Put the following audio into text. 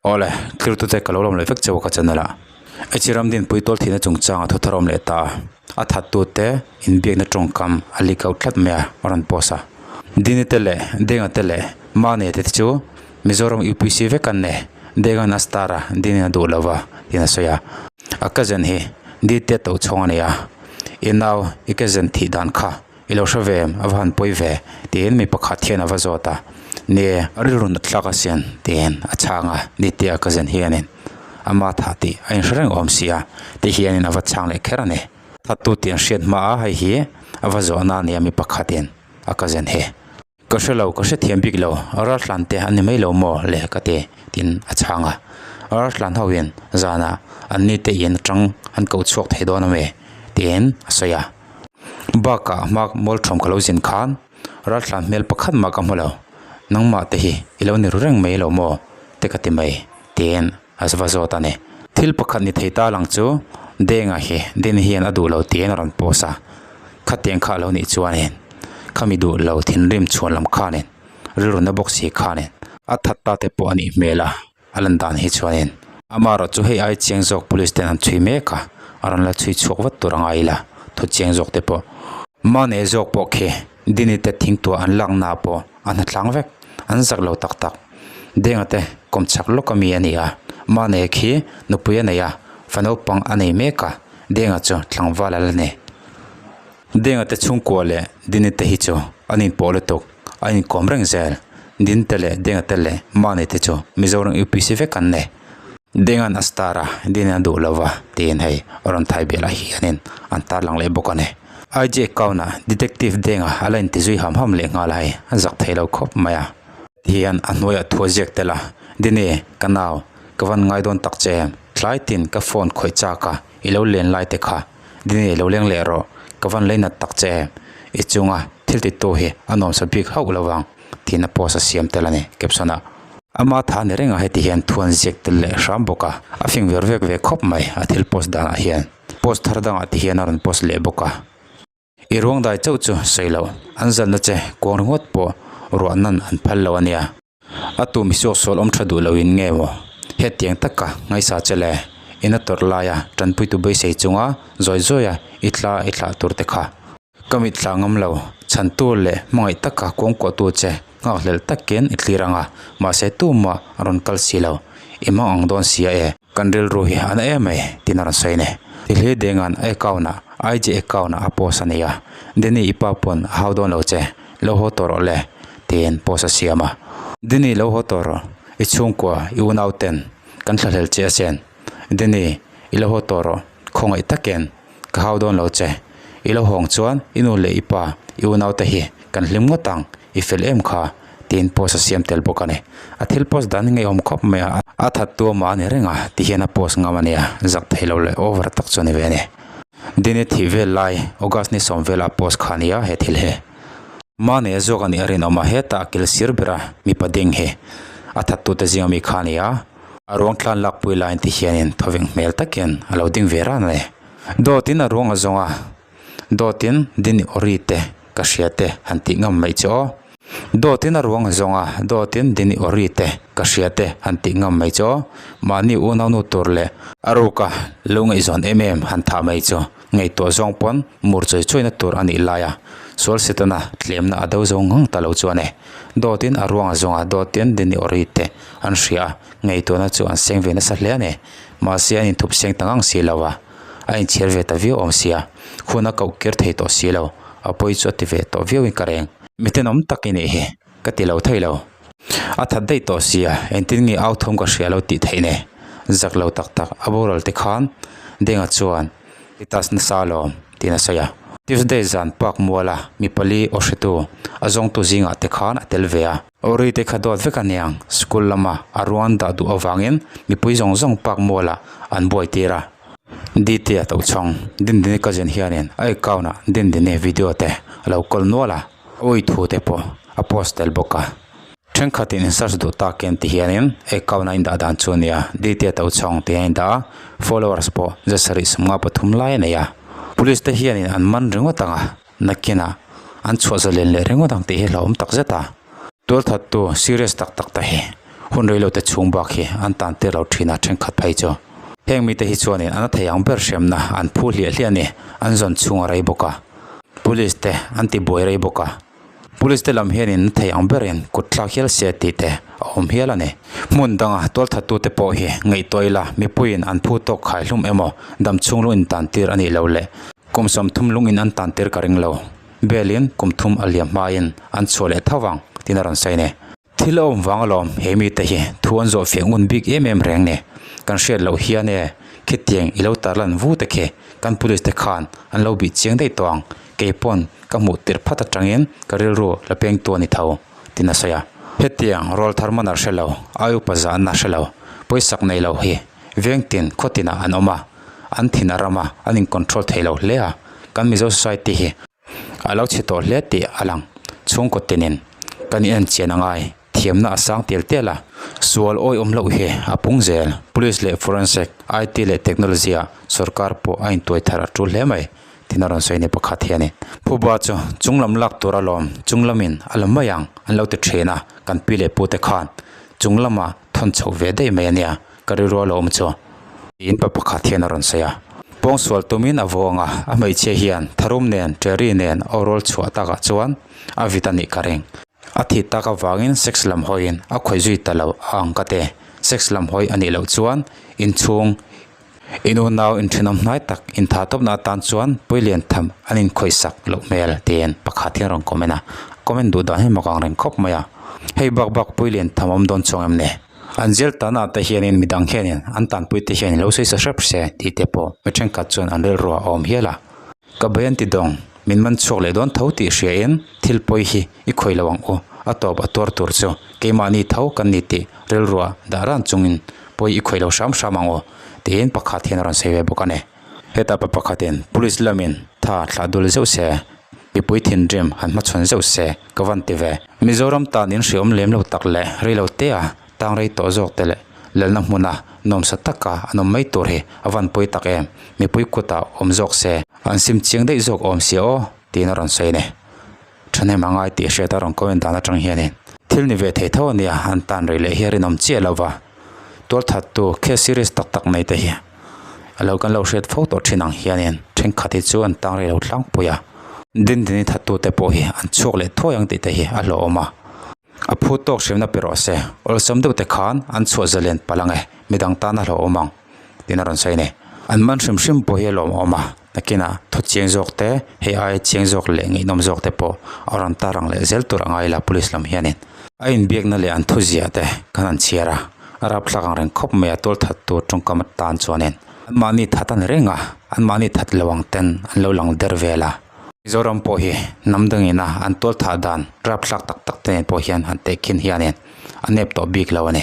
Awle, thiltute ka lo lawm leh vek chauh a ka channel ah. Echi ram dinpui tual thihna chungchang a thu thar awm leh ta a, a thattute inbiakna tawngkam a leak out tlat mai a, a rawn post a. Dini te leh Denga te leh Mane te chu Mizoram UPC vek an nei, Denga'n a star a, Dini'n a duh lo va tiin a sawi a. A cousin hi Dite tochhawng a ni a, i nau i cousin thih dan kha I lo hre ve em? A va han pawi ve, tiin mi pakhat hian a va zawt a. Nie, rilru nat tlak a sian, tiin a chhang a, Nitia ka zen hianin ama tha tih a inhre reng awm si a, ti hianin a va chhang leh kher a ni. Thattu tih an hriat hma a, hei hi a va zawhna a nia mi pakhatin a ka zen hi. Ka hre lo, ka hrethiam bik lo, raltlan te an ni mai lo maw le ka ti, tiin a chhang a. Raltlan ho in zanah an ni te in atang an ko chhuak thei dawn a mi? tiin a sawi a. Bakah hma mualthawm ka lo zin khan raltlan hmel pakhat mah ka hmu lo, nangmah te hi i lo ni ru reng mai lo maw te ka ti mai tiin a va zawt a ni. Thil pakhat ni thei ta lang chu Denga hi Deni hian a duh lo tiin a rawn post a, khatiang kha a lo nih chuanin khami duh lo thinrim chhuan lam khanin rilru na bawk si khanin a that ta te pawh a nih hmel a. A lan dan hi chuanin amaherawh chu hei ai chiang zawk police ten an chhui mek a, a rawn la chhui chhuak vat tur a ngai ila thu chiang zawk te pawh. Mahni zawk pawh khi Dini te thingtuah an lakna ah pawh a hna tlang vek, an zak lo tak tak. Denga te kawm chak lawk a mi a ni a, mahni khi nupui a nei a, fa naupang a nei mek a, Denga chu tlangval a la ni. Denga te chhungkua leh Dini te hi chu an inpawh lutuk, an inkawm reng zel. Din te leh Denga te leh Mani te chu Mizoram UPC vek an nei. Denga'n a star a, Dini'n a duh lo va tiin hei rawn thai bial ah hianin an tarlang leh bawk a ni. IG account ah Detective Denga a la inti zui ham ham leh nghal a hei, a zak thei lo khawp mai a. Tihian a hnuaiah thu a ziak tel a, Dini, ka nau, ka van ngai dawn tak che em? Tlai tin ka phone khawih chak a, i lo len lai te kha. Dini lo leng leh rawh, ka van leinat tak che em? I chunga thil titu hi a nuamsa bik hauh lo vang tiin a post a siam tel a ni caption ah. Ama tha ni reng a heti hian thu an ziak tel leh hram bawk a, a fing ver vek ve khawp mai a thil post danah hian. Post thar dangah ti hian a rawn post leh bawk a. I ruang dai chauh chu sawi loh, an zalna che kuang ringawt pawh ruah nan an phal lo a nia. A tu misuak sual awm tha duh loin nge maw? Hetiang taka ngaisa che le, ina tawrh laia tanpuitu beisei chunga zawi zawia i tla i thlah tur te kha. Ka mit thlah ngam lo, chhantu leh hmangaih taka kawngkuahtu che nghakhlelh takin i thlir ang a, mahse tumah a rawn kal si lo, i hmang ang dawn sia e. Kan rilru hi a na em mai tiin a rawn sawi a ni. Tihli Denga'n a account ah IG account ah a post a nei a, Denny i pa pawn a hau dawn lo che, lo haw tawh rawh le tiin post a siam a. Denny lo haw tawh rawh, i chhungkua i unau ten kan thlahlel che asin. Denny i lo haw tawh rawh, khawngaih takin ka hau dawn lo che. I lo hawng chuan i nu leh i pa i unau te hi kan hlim ngawt ang, i fel em kha tiin post a siam tel bawk a ni. A thil post dan hi ngeiawm khawp mai a, a that tu amah a ni reng a ti hian a post ngam a nia, zak thei lo leh over tak chu a ni ve a ni. Dini thih vel lai August ni sawm vela post kha a ni a he thil hi. Mahni a zawk a nih a rinawm a, hetah a kil sir ber a mipa ding hi a that tute zinga mi kha a ni a, a ruang tlan lakpui laiin ti hianin thawveng hmel takin a lo ding ve ran a ni. Dawtin a ruang a zawng a, dawtin Dini Ori te ka hria te han tih ngam mai chu aw. Dawtin a ruang a zawng a, dawtin Dini Ori te ka hria te han tih ngam mai chu aw. Mahni unaunu tur leh a ruka lo ngaihzawn em em han thah mai chu ngaihtuah zawng pawn mur chawi chawina tur a nih lai a, sual setana tlemna a do zo ngang ta lo chuan e. Dawtin a ruang a zawng a, dawtin Dini Ori te an hria a, ngaihtuahna chu an seng ve nasa hle a ni. Mahse an inthup seng ta ngang si lo a, a inchhir ve ta viau awm sia, hun a koh kir thei tawh si lo, a pawi chu a ti ve tawh viauin ka reng. Mitenawm tak i nih hi, ka ti lo thei lo. A that daih tawh sia, engtin nge au thawm ka hria lo tih theih ne? Zak lo tak tak, a boral te khan Denga chuan i tas nasa alawm, tiin a sawi a. Tuesday zan park muala mi pali aw hretu a zawngtu zingah te khan a tel ve a. Ori te kha dawt vek a niang, school lama a ruan dah duh avangin mipui zawng zawng park mualah an buai tir a. DT a to chhawng, Dindini cousin hianin a account ah Dindini video te a lo kawl nual a, a ui thu te pawh a post tel bawk a. Thenkhatin in search duh takin ti hianin account a indah dan chu a nia, DT a to chhawng tih a indah a, followers pawh 753 lai a nei a. Police te hianin an man ringawt ang a. Nakinah an chhuah zalen leh ringawt ang tih hi hlauhawm tak zet a. Tualthattu serious tak tak ta hi. Hun rei lo te chhung bak hi an tan tir lo thin a thenkhat phei chu. Heng mite hi chuanin an a thei ang ber hremna an phu hliah hliah a ni. An zawn chhung a rei bawk a. Police te an ti buai rei bawk a. Police te lam hianin thei ang berin kut thlak hial se tih te a awm hial a ni. Hmun danga tualthattute pawh hi ngaihtuah ila mipuiin an phu tawk khai hlum emaw dam chhung lung intan tir a nih loh leh kum 30 lungin an tan tir ka ring lo. Belin kum thum a liam hmain an chhuah leh tho vang tiin a rawn sawi a ni. Thil a awm vang alawm he mite hi thu an zawh fiah ngun bik em em reng ni. Kan hriat loh hian e khitiang i lo tarlan vu te khi kan police te khan an lo bih chiang daih tawh ang. Kei pawn ka hmuh tirh phat atangin ka rilru la peng tu a ni tho tiin a sawi a. Hetiang rawl thar man a hre lo, ai upa zahna hre lo, pawisak nei lo hi veng tin khaw tinah an awm a, an thin a ram a, an in control thei lo hle a. Kan Mizo society hi a lo chhe tawh hle tih a lang. Chhungkaw tinin kan in enchian a ngai. Thiamna a sang tial tial a, sual awihawm loh hi a pung zel. Police leh Forensic, IT leh Technology ah sorkar pawh a intuai thar a tul hle mai. Tin a rawn sawi ni pakhat hianin Phuba chu chunglam lak tur alawm, chunglamin a la mai ang an lo ti thin a, kan pi leh pute khan chunglama thawn chhoh ve daih mai a nia, ka rilru a lo awm chu. Tiin pa pakhat hian a rawn sawi a. Pawngsual tumin a vawng a, a hmeichhia hian tharum nen, Terry nen aw rawl chhuah takah chuan a vit a nih ka ring. A thih tak avangin sex lam hawiin a khawih zui ta lo a ang ka ti. Sex lam hawi a nih loh chuan inchhung In unau inthenawm hnai tak intha tawpna atan chuan Puilian tham an inkhawihsak loh hmel tiin pakhat hian rawn comment a, comment duh dan hi mak ang reng khawp mai a. Hei bak bak Puilian tham awm dawn chuang em ni? An zir tanah te hianin midang hianin an tanpui te hian lo sawi sa hrep se tih te pawh mi thenkhat chuan an rilru a awm hial a. Ka bai an ti dawng, min man chhuak leh dawn tho tih hriain thil pawi hi i khawih lo ang u, a tawp a tuar tur chu keimahni tho kan ni tih rilruah dah ran chungin pawi i khawih lo hram hram ang u tiin pakhat hian a rawn sawi ve bawk a ni. Hetah pa pakhatin police lamin tha thlah dul zeuh se, mipui thinrim han hmachhawn zeuh se ka van ti ve. Mizoram tan in hriawm lem lo tak leh rei lo tea tang rei tawh zawk te leh lalna hmuna nuamsa taka an awm mai tur hi a van pawi tak em, mipui kutah awm zawk se an sim chiang daih zawk awm sia aw tiin a rawn sawi a ni. Thahnem a ngai tih hriat a rawn comment dan atang hianin thil ni ve thei tho a nia an tan rei leh hi a rinawm chiah lo va, tualthattu case serious tak tak nei te hi a lo kan lo hriat fo tawh thin ang hianin thenkhat hi chu an tang rei lo tlangpui a, Dindini thattute pawh hi an chhuak leh thuai ang tih te hi a hlauhawm a. A phu tawk hriamna pe rawh se, awlsam deuh te khan an chhuah zalen palh ang e, midang tan a hlauhawm ang, tiin a rawn sawi a ni. An man hrim hrim pawh hi a lawmawm a, nakinah thaw chiang zawk te, hei aia chiang zawk leh ngaihnawm zawk te pawh a rawn tar ang leh zel tur a ngai la police lam hianin. A inbiakna leh an thuziah te khan an chhiar a, a rapthlak ang reng khawp mai a tualthat tur tawngkam atan chuanin anmahni that a ni reng a, anmahni that lo ang ten an lo lang der vel a. Mizoram pawh hi hnam dangina an tual thah dan rapthlak tak tak te nen pawh hian han tehkhin hianin a nep tawh bik lo a ni.